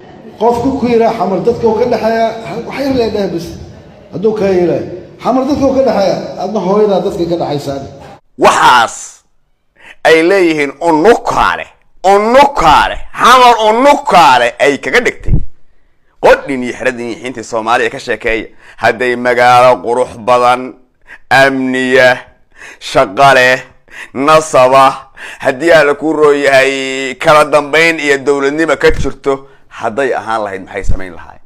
Qofku ku yiraa Xamar dadka uu ka dhexeeya, wax yar lee dheh bis. Hadduu kaa yeelaayo Xamar dadka uu ka dhexeeya, adna hooyadaa dadka ka dhexaysaan. Waxaas ay leeyihiin unukaale, unukaale Xamar, unukaale ay kaga dhigtay qodhin iyo xeradin iyo xiintii Soomaaliya ka sheekeeya. Hadday magaalo qurux badan, amniya, shaqo leh, nasaba, haddii alla kuu rooyahay, kala dambayn iyo dowladnimo ka jirto hadday ahaan lahayd, maxay samayn lahaay?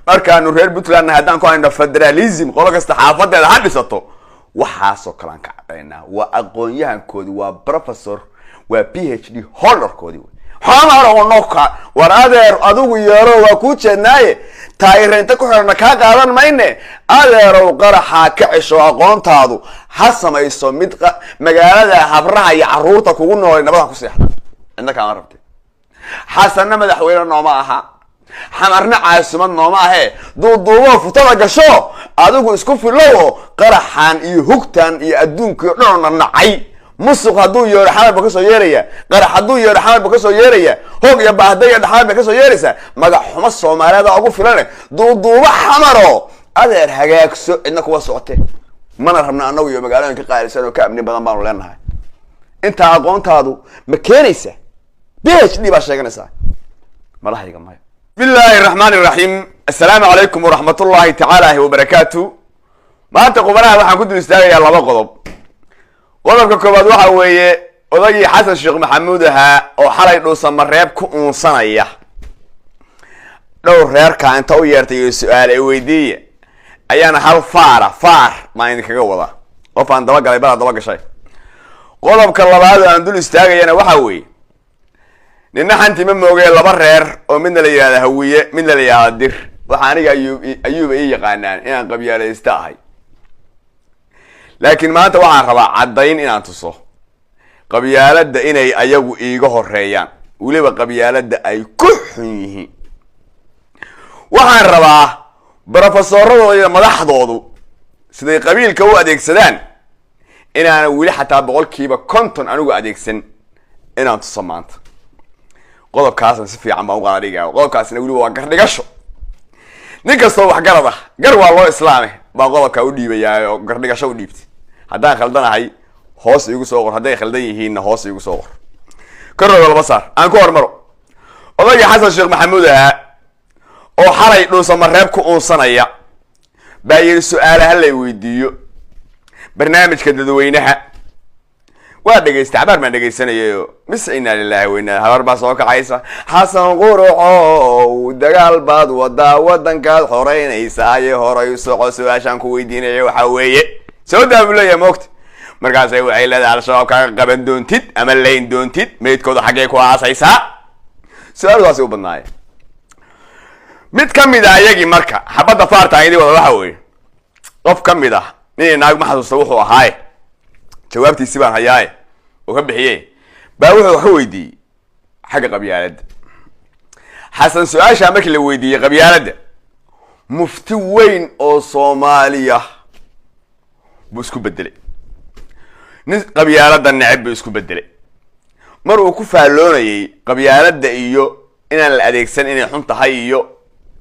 Markaanu reer Puntlandna haddaan ku hayno federalism, qolo kasta xaafadeeda ha dhisato, waxaasoo kale aan ka cadhaynaa. Waa aqoon-yahankoodi, waa professor, waa PhD holderkoodi wey. Xamar unuka, war adeer, adigu yeero waa kuu jeednaaye, taayiraynta ku xidhana kaa qaadan mayne. Adeerow, qaraxaa ka cesho, aqoontaadu ha samayso mid magaalada habraha iyo caruurta kugu noolay nabada ku seexda. Cidna kaama rabte. Xasanna madaxweyne nooma aha, Xamarna caasimad nooma ahee. Duuduuboo futada gasho, adigu isku filow. Qaraxan iyo hugtan iyo adduunkii o dhan oo na nacay, musuq hadduu yeero Xamar ba kasoo yeeraya, qarax hadduu yeero Xamar ba kasoo yeeraya, hoog iyo baahda iyo dhaxamar bay kasoo yeeraysaa. Magac xumo Soomaaliyeed ugu filane, duuduubo Xamaro, adeer, hagaagso. Cidna kuwa socote mana rabna annagu, iyo magaalooyin ka qaalisan oo ka amni badan baanu leenahay. Intaa aqoontaadu ma keenaysa? PhD baa sheeganaysaa, malahayga maya. Bismi illaahi raxmaan iraxiim. Assalaamu calaykum waraxmat ullaahi tacaala wabarakaatu. Maanta qubanaha waxaan ku dul istaagayaa laba qodob. Qodobka koowaad waxa weeye odagii Xasan Sheekh Maxamuud ahaa oo xalay Dhuusamareeb ku uunsanaya dhowr reerka inta u yeertay iyo su-aal ay weydiiya, ayaana hal faara faar maan idinkaga wadaa. Qof aan dabagalay balaa daba gashay. Qodobka labaad oo aan dul istaagayana waxa weeye nina xanti ma moogee, laba reer oo midna la yihahda Hawiye, midna la yihahda Dir. Waxa aniga Ayub Ayuuba ii yaqaanaan inaan qabyaalaysta ahay, laakiin maanta waxaan rabaa caddayn inaan tuso qabyaaladda inay ayagu iiga horeeyaan, weliba qabyaaladda ay ku xun yihiin. Waxaan rabaa brofesoradooda iyo madaxdoodu siday qabiilka u adeegsadaan inaanan weli xataa 50% anigu adeegsan inaan tuso maanta. Qodobkaasna si fiican baan uqaada dhigaa. Qodobkaasna weliba waa gardhigasho. Nin kastoo waxgarad ah, gar waa loo islaame, baan qodobkaa u dhiibayaa oo gardhigasho u dhiibtay. Haddaan khaldanahay hoos iigu soo qor, hadday khaldan yihiinna hoos iigu soo qor. Korooga laba saar aan ku hormaro. Odaygii Xasan Sheekh Maxamuud ahaa oo xalay Dhuusamareeb ku uunsanaya baa yidhi su-aale ha lay weydiiyo barnaamijka dadweynaha. Waa dhegaystay, xabaar baan dhegaysanayayo. Mise inaa lilahi wa inaa, habar baa soo kacaysa: "Xasan Quruxow, dagaal baad wadaa, wadankaad xoreynaysaa, horay u soco. Su-aashaan ku weydiinaya waxaa weeye." Soo daa buu leeyahay, moogta. Markaasay waxay leedahay: "Al-Shabaab kaaga qaban doontid ama layn doontid, meydkooda xaggee ku aasaysaa?" Su-aaludaasi u badnaaye. Mid ka mid ah iyagii marka xabadda faarta aan idin wada waxa weeye qof ka mid ah, nin naag ma xasuusta wuxuu ahaaye, jawaabtiisi baan hayaaye oo ka bixiye, baa wuxuu wax ka weydiiyey xagga qabyaaladda. Xasan su-aashaa markii la weydiiyey qabyaaladda, mufti weyn oo Soomaaliya buu isku bedelay, nin qabyaaladda neceb buu isku bedelay. Mar uu ku faalloonayay qabyaaladda iyo inaan la adeegsan, inay xun tahay, iyo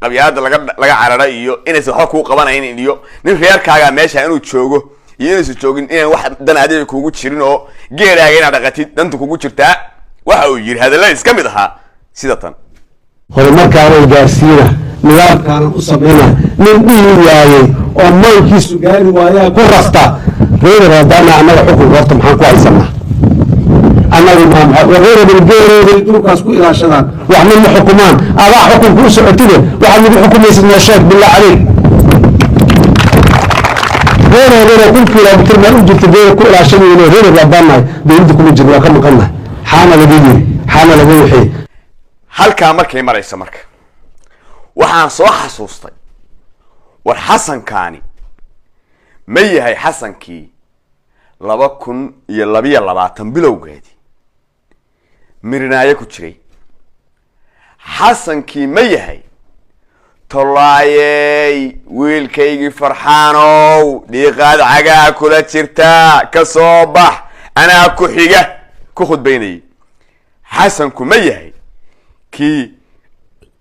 qabyaaladda laga carara, iyo inaysan waxba kuu qabanaynin, iyo nin reerkaaga meesha inuu joogo iyo inaysan joogin inaan wax dan adiga kugu jirin, oo geelaaga inaad dhaqatid danta kugu jirtaa, waxa uu yidhi hadalladiis ka mid ahaa sida tan: "Horumarkaanay gaarsiina, nidaamkaanan u samayna," nin dhihi waayey oo maankiisu gaari waayaa ku rafta. Reer haddaana annaga xukunka horta maxaan ku haysanaa annagu? Reer geerooday dhulkaas ku ilaashadaan, waxna ma xukumaan. Adaa xukunka u socotide, waxaad nagu xukumaysid noo sheeg, billah caleyk. Reer 1000 kilomitir meel u jirta geera ku ilaashanayno. Reer haddaanahay dowladda kuma jirno, waa ka maqannahay. Xaana laga yiri, xaana laga wixii. Halkaa markay marayso marka waxaan soo xasuustay, war Xasankaani ma yahay Xasankii 2022 bilowgeedii mirinaayo ku jiray? Xasankii ma yahay "Tolaayey, wiilkaygii Farxaanow, dhiiqaad cagaha kula jirtaa, ka soo bax, anaa ku xiga" ku khudbaynayay? Xasanku ma yahay kii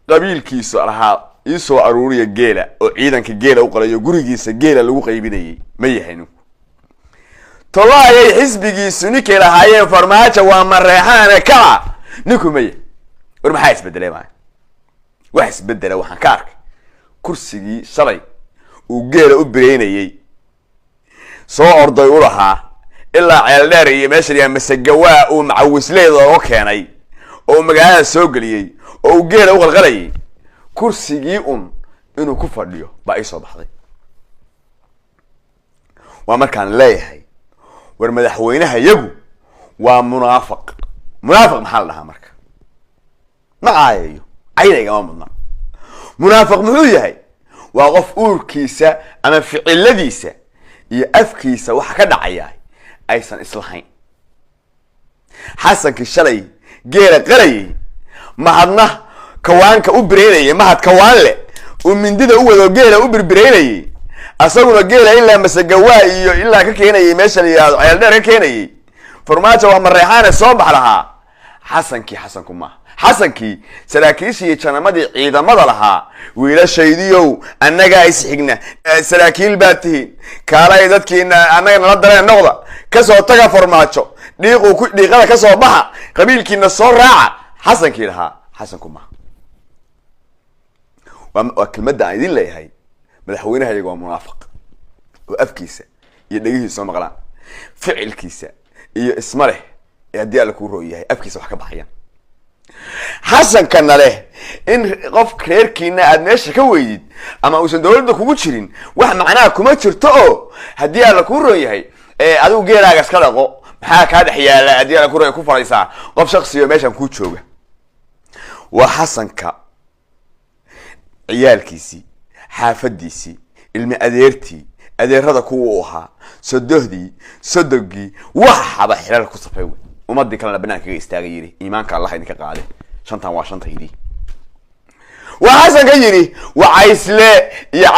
Qabiilkiisu lahaa iisoo aruuriya geela oo ciidanka geela u qalayo, gurigiisa geela lagu qaybinayay ma yahay ninku. Tolaayay xisbigiisu ninkay lahaayeen Farmaajo waa Mareexaane kaca, ninku ma yahay. War maxaa isbedelay? Maaya, wax isbedela waxaan ka arkay kursigii shalay uu geela u bireynayey, soo orday u lahaa ilaa Ceeldheer iyo meesha la Masagawaa uu macawisleeda oga keenay oo uu magaalada soo geliyey oo uu geela u qalqalayay, kursigii un inuu ku fadhiyo baa ii soo baxday. Waa markaan leeyahay, war madaxweynaha yagu waa munaafaq. Munaafaq maxaa la dhahaa? Marka ma caayayo, cayna igama mudna. Munaafaq muxuu yahay? Waa qof uurkiisa ama ficiladiisa iyo afkiisa waxa ka dhacaya aysan islahayn. Xasankii shalay geela qalayay, Mahadna kawaanka u bireynayay, Mahad kawaanle uu mindida u wado geela u birbireynayay, asaguna geela ilaa Masagawaa iyo ilaa ka keenayay meesha la yihahdo Ceeldheer ka keenayay, Farmaajo waa Mareexaane soo bax lahaa, Xasankii xasanku maaha. Xasankii saraakiishii iyo janamadii ciidamada lahaa, wiilashaydiyow, annagaa isxigna, saraakiil baad tihiin, kaalay dadkiina annaga nala dareen noqda, kasoo taga Farmaajo, dhiiquu ku dhiiqada kasoo baxa, qabiilkiina soo raaca, xasankii lahaa xasanku maaha. Waa kelmadda aan idin leeyahay, madaxweynaha iyaga waa munaafiq oo afkiisa iyo dhegihiisa soo maqlaan, ficilkiisa iyo isma leh. Ee haddii Alla kuu roo yahay, afkiisa wax ka baxayaan. Xasankana leh in qof reerkiina aad meesha ka weydid ama uusan dawladda kugu jirin, wax macnaha kuma jirto. Oo haddii Alla kuu roon yahay, adigu geelaaga iska dhaqo, maxaa kaa dhex yaala? Haddii Alla kuu roon ku faraysaa qof shaksiyo meeshan kuu jooga. Waa xasanka ciyaalkiisii, xaafadiisii, ilmi adeertii, adeerada kuwa u ahaa, sodohdii, sodogii, waxaba xilal ku safay wey. Ummadii kalena banaanka kaga istaagay, yidhi iimaanka Allah idinka qaade, shantan waa shantaydii. Waa xasanka yidhi Wacaysle iyo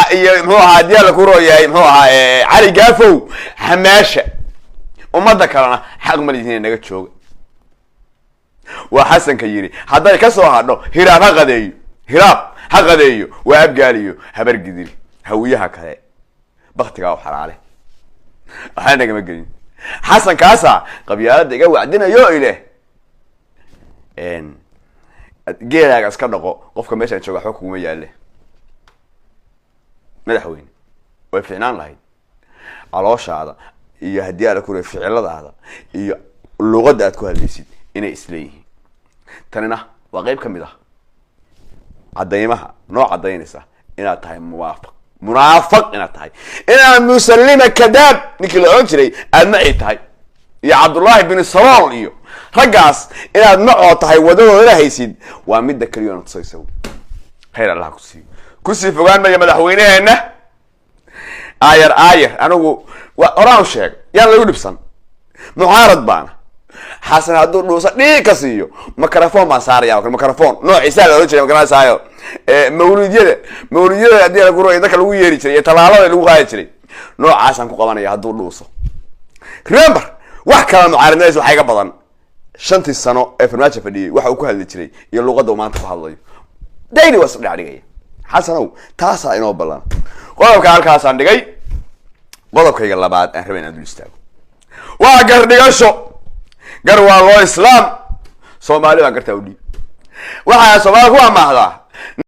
muxuu ahaa, haddii Alla ku rooyahay, muxuu ahaa, Cali Gaafow xamaasha, ummadda kalena xaq ma lihiin, naga jooga. Waa xasanka yidhi hadday ka soo hadho Hiraab ha qadeeyo, Hiraab ha qadeeyo, waa Abgaaliyo Habargidiri, Hawiyaha kale baktigaa u xalaale, waxna nagama gelin. Xasankaasa qabyaalada iga wacdinayo ileh geelaaga iska dhaqo, qofka meeshaan jooga waxba kuguma yaale. Madaxweyne, way fiicnaan lahayd calooshaada iyo haddii Alla kure ficiladaada iyo luqadda aad ku hadlaysid inay isleeyihiin. Tanina waa qeyb ka mid ah caddaymaha noo caddaynaysa inaad tahay muwaafaq, munaafaq inaad tahay, inaad Muslima kadaab ninkii la ohan jiray aad macii tahay, iyo Cabdullaahi bin Salool iyo raggaas inaad macoo tahay, wadadooda haysid. Waa midda keliya na tusaysa. Khayr Allah ku siiyo. Kusii fogaan maya madaxweyneheena. Aayar aayar, anigu waa horaan u sheegay, yaan lagu dhibsan, mucaarad baana. Xasan hadduu dhuusa dhiig ka siiyo, microphone baan saaraya. Microphone noociisaa la ohan jiray magaranaysayo, mawlidyada haddii lagu roy dadka lagu yeeri jiray iyo tallaalada lagu qaadi jiray, noocaasaan ku qabanaya hadduu dhuuso. Remember, wax kala mucaaradnimadiisa waxaa iga badan 5-tii sano ee Farmaajo fadhiyey waxa uu ku hadli jiray iyo luqadda uu maanta ku hadlayo daily, waa isdhex dhigaya. Xasanow, taasaa inoo ballan. Qodobka halkaasaan dhigay. Qodobkayga labaad aan rabay inaan dul istaago waa gardhigasho. Gar waa loo islaam, Soomaali baan gartaa u dhiib. Waxaa Soomaalida ku amaahdaa